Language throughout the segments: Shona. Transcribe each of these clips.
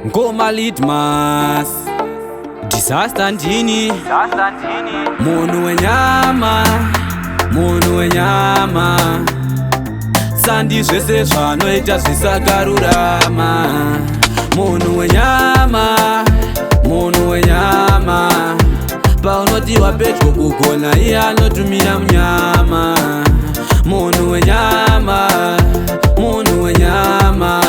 Ngoma Litmas Disaster ndini. Munhu wenyama, munhu wenyama, sandi zvese zvanoita zvisakarurama. Munhu wenyama, munhu wenyama, paunotiwa pedyo kugona, iye anotumira munyama. Munhu wenyama, munhu wenyama,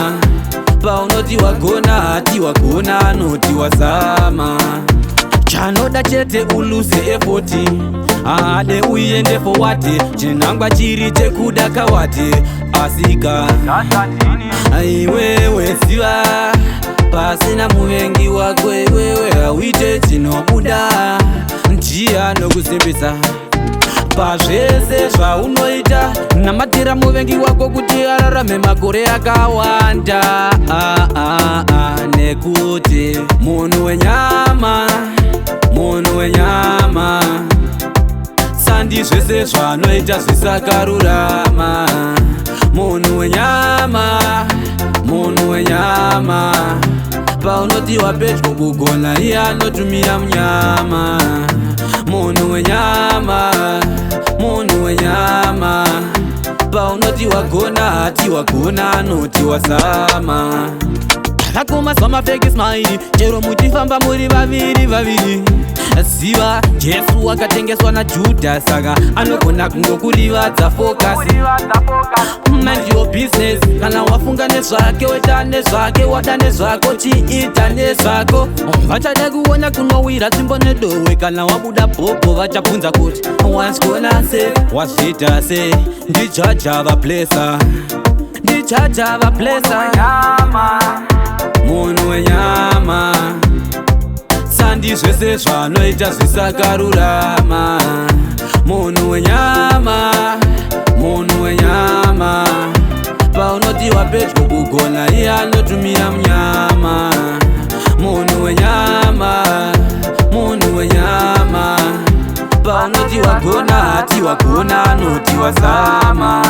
paunoti wagona, hati wagona, anoti wazama. Chanoda chete ulose effort, haade uende forward. Chinangwa chiri chekuda kawati asika. Iwewe ziva, pasina muvengi wako iwewe hauite chinobuda. Ndiye anokusimbisa pazvese zvaunoita. Namatira muvengi wako kuti ararame makore akawanda. Ah, ah, ah, nekuti munhu wenyama, munhu wenyama, sandi zvese zvanoita zvisakarurama. Munhu wenyama, munhu wenyama, paunotiwa pedyo kugona, iye anotumira munyama. Munhu wenyama, munhu wenyama, paunoti wagona, hati wagona, anoti wazama. Vakomazwa mafake smile, chero muchifamba muri vaviri vaviri. Ziva Jesu akatengeswa naJudha, saka anogona kungokurivadza focus. Mind your business. Kana wafunga nezvake, weta nezvake. Wada nezvako, chiita nezvako. Vachada kuona kunowira tsvimbo nedowe. Kana wabuda bhobho, vachabvunza kuti wazigona se, wazviita se. Ndijaja vablesa, ndijaja vablesa. Munhu wenyama, sandi zvese zvanoita zvisakarurama. Munhu wenyama, munhu wenyama, paunotiwa pedyo kugona, iye anotumira munyama. Munhu wenyama, munhu wenyama, paunoti wagona, hati wagona, anoti wazama.